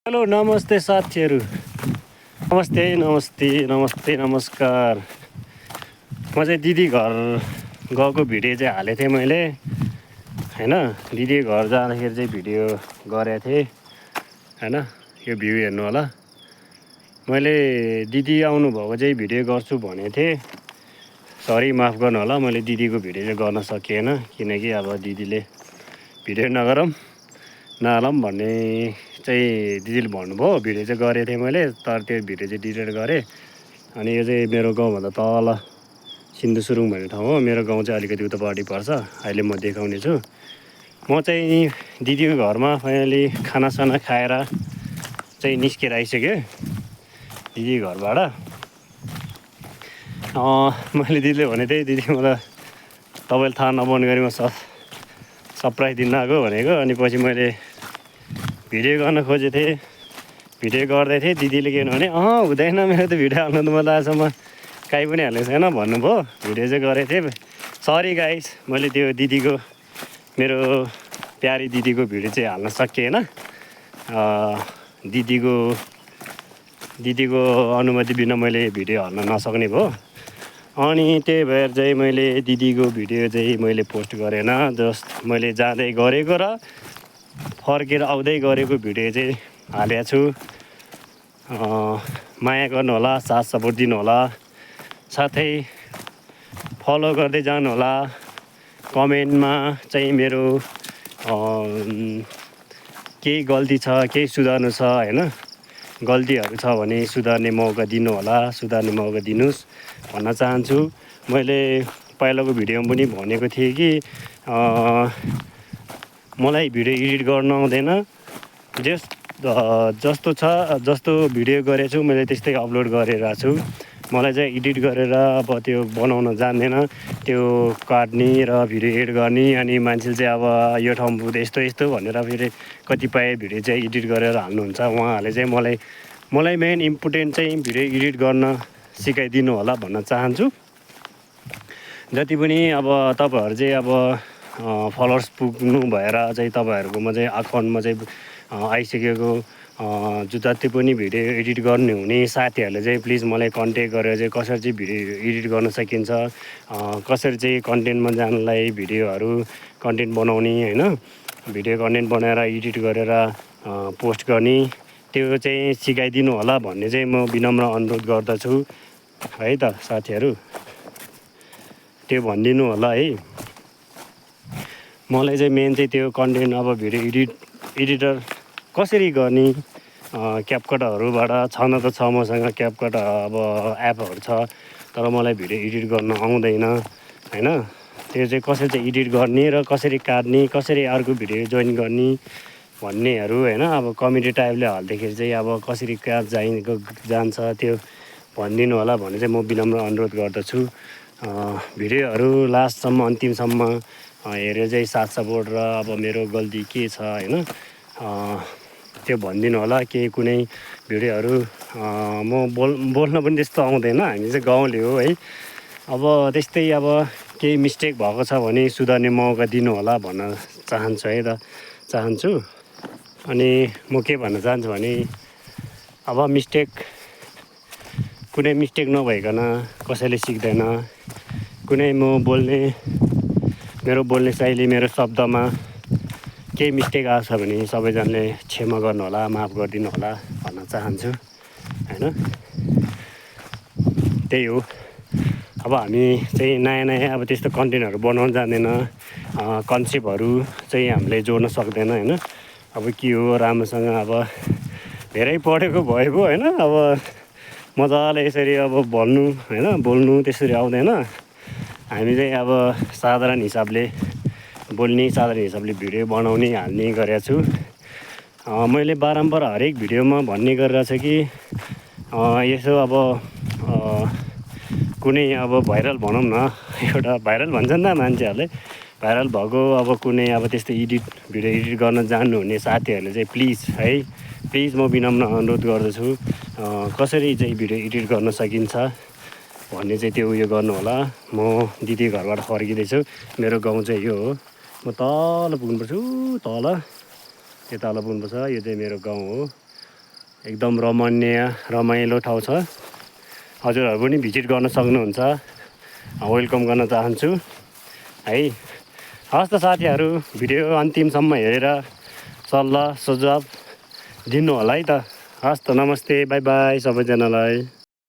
Hello नमस्ते साथीहरू। नमस्ते नमस्ते नमस्ते नमस्कार। म चाहिँ दिदी घर गएको भिडियो चाहिँ हालेको थिएँ मैले हैन। दिदी घर जाँदाखेरि चाहिँ भिडियो गरेको थिएँ हैन। यो भ्यू हेर्नु होला। मैले दिदी आउनुभएको चाहिँ भिडियो गर्छु भनेको थिएँ। सरी माफ गर्नु होला, मैले दिदीको भिडियो चाहिँ गर्न सकिएन किनकि अब दिदीले भिडियो नहालौँ भन्ने चाहिँ दिदीले भन्नुभयो। भिडियो चाहिँ गरेको थिएँ मैले, तर त्यो भिडियो चाहिँ डिलिट गरेँ। अनि यो चाहिँ मेरो गाउँभन्दा तल सिन्धुसुरुङ भन्ने ठाउँ हो। मेरो गाउँ चाहिँ अलिकति उतापट्टि पर्छ। अहिले म देखाउने छु। म चाहिँ दिदीको घरमा फाइनली खानासाना खाएर चाहिँ निस्केर आइसकेँ दिदी घरबाट। मैले दिदीले भनेको थिएँ, दिदी मलाई तपाईँले थाहा नपाउने गरी म सरप्राइज दिन आएको भनेको। अनि पछि मैले भिडियो गर्न खोजेको थिएँ, भिडियो गर्दै थिएँ। दिदीले के भने हुँदैन मेरो त भिडियो हाल्नु त म त आजसम्म काहीँ पनि हालेको छैन भन्नुभयो। भिडियो चाहिँ गरेको थिएँ। सरी गाइस, मैले त्यो दिदीको मेरो प्यारी दिदीको भिडियो चाहिँ हाल्न सकिएन। दिदीको अनुमति बिना मैले भिडियो हाल्न नसक्ने भयो। अनि त्यही भएर चाहिँ मैले दिदीको भिडियो चाहिँ मैले पोस्ट गरेन। जस्ट मैले जाँदै गरेको र फर्केर आउँदै गरेको भिडियो चाहिँ हालेको छु। माया गर्नु होला, साथ सपोर्ट दिनु होला, साथै फलो गर्दै जानु होला। कमेन्टमा चाहिँ मेरो केही गल्ती छ, केही सुधार्नु छ हैन, गल्तीहरू छ भने सुधार्ने मौका दिनु होला, सुधार्ने मौका दिनुहोस् भन्न चाहन्छु। मैले पहिलाको भिडियोमा पनि भनेको थिएँ कि मलाई भिडियो एडिट गर्न आउँदैन। जस्तो छ, जस्तो भिडियो गरेको छु मैले त्यस्तै अपलोड गरिरहेको छु। मलाई चाहिँ एडिट गरेर अब त्यो बनाउन जान्दैन, त्यो काट्ने र भिडियो एडिट गर्ने। अनि मान्छेले चाहिँ अब यो ठाउँ पुग्दा यस्तो यस्तो भनेर फेरि कतिपय भिडियो चाहिँ एडिट गरेर हाल्नुहुन्छ। उहाँहरूले चाहिँ मलाई मेन इम्पोर्टेन्ट चाहिँ भिडियो एडिट गर्न सिकाइदिनु होला भन्न चाहन्छु। जति पनि अब तपाईँहरू चाहिँ अब फलोवर्स पुग्नु भएर चाहिँ तपाईँहरूकोमा चाहिँ अकाउन्टमा चाहिँ आइसकेको जति पनि भिडियो एडिट गर्नुहुने साथीहरूले चाहिँ प्लिज मलाई कन्ट्याक्ट गरेर चाहिँ कसरी चाहिँ भिडियो एडिट गर्न सकिन्छ, कसरी चाहिँ कन्टेन्टमा जानलाई भिडियोहरू कन्टेन्ट बनाउने हैन, भिडियो कन्टेन्ट बनाएर एडिट गरेर पोस्ट गर्ने, त्यो चाहिँ सिकाइदिनु होला भन्ने चाहिँ म विनम्र अनुरोध गर्दछु है त साथीहरू। त्यो भनिदिनु होला है। मलाई चाहिँ मेन चाहिँ त्यो कन्टेन्ट अब भिडियो एडिटर कसरी गर्ने, क्यापकटहरूबाट छन त छ मसँग क्यापकट अब एपहरू छ, तर मलाई भिडियो एडिट गर्न आउँदैन हैन। त्यो चाहिँ कसरी चाहिँ एडिट गर्ने र कसरी काट्ने, कसरी अर्को भिडियो जोइन गर्ने भन्नेहरू हैन। अब कमेडी टाइपले हाल्दाखेरि चाहिँ अब कसरी कहाँ जान्छ त्यो भनिदिनु होला भन्ने चाहिँ म विनम्र अनुरोध गर्दछु। भिडियोहरू लास्टसम्म अन्तिमसम्म हेरेर चाहिँ साथ सपोर्ट र अब मेरो गल्ती के छ हैन त्यो भनिदिनु होला। केही कुनै भिडियोहरू म बोल्न पनि त्यस्तो आउँदैन, हामी चाहिँ गाउँले हो है। अब त्यस्तै अब केही मिस्टेक भएको छ भने सुधार्ने मौका दिनु होला भन्न चाहन्छु है त चाहन्छु। अनि म के भन्न चाहन्छु भने अब कुनै मिस्टेक नभइकन कसैले सिक्दैन। कुनै मेरो बोल्ने शैली, मेरो शब्दमा केही मिस्टेक आएको छ भने सबैजनाले क्षमा गर्नु होला, माफ गरिदिनु होला भन्न चाहन्छु हैन। त्यही हो। अब हामी चाहिँ नयाँ अब त्यस्तो कन्टेन्टहरू बनाउन जान्दैन, कन्सेप्टहरू चाहिँ हामीले जोड्न सक्दैन हैन। अब के हो राम्रोसँग अब धेरै पढेको भएको हैन, अब मजाले यसरी अब बोल्नु त्यसरी आउँदैन। हामी चाहिँ अब साधारण हिसाबले बोल्ने, साधारण हिसाबले भिडियो बनाउने, हाल्ने गरेको छु। मैले बारम्बार हरेक भिडियोमा भन्ने गरिरहेको छु कि यसो अब कुनै अब भाइरल भनौँ न, एउटा भाइरल भन्छन् त मान्छेहरूले, भाइरल भएको अब कुनै अब त्यस्तो भिडियो एडिट गर्न जान्नुहुने साथीहरूले चाहिँ प्लिज म विनम्र अनुरोध गर्दछु कसरी चाहिँ भिडियो एडिट गर्न सकिन्छ भन्ने चाहिँ त्यो उयो गर्नु होला। म दिदी घरबाट फर्किँदैछु। मेरो गाउँ चाहिँ यो हो। म तल पुग्नुपर्छ, तल यो तल पुग्नुपर्छ। यो चाहिँ मेरो गाउँ हो। एकदम रमाइलो ठाउँ छ। हजुरहरू पनि भिजिट गर्न सक्नुहुन्छ, वेलकम गर्न चाहन्छु है। हस् त साथीहरू, भिडियो अन्तिमसम्म हेरेर सल्लाह सुझाव दिनु होला है त। हस् त, नमस्ते, बाई बाई सबैजनालाई।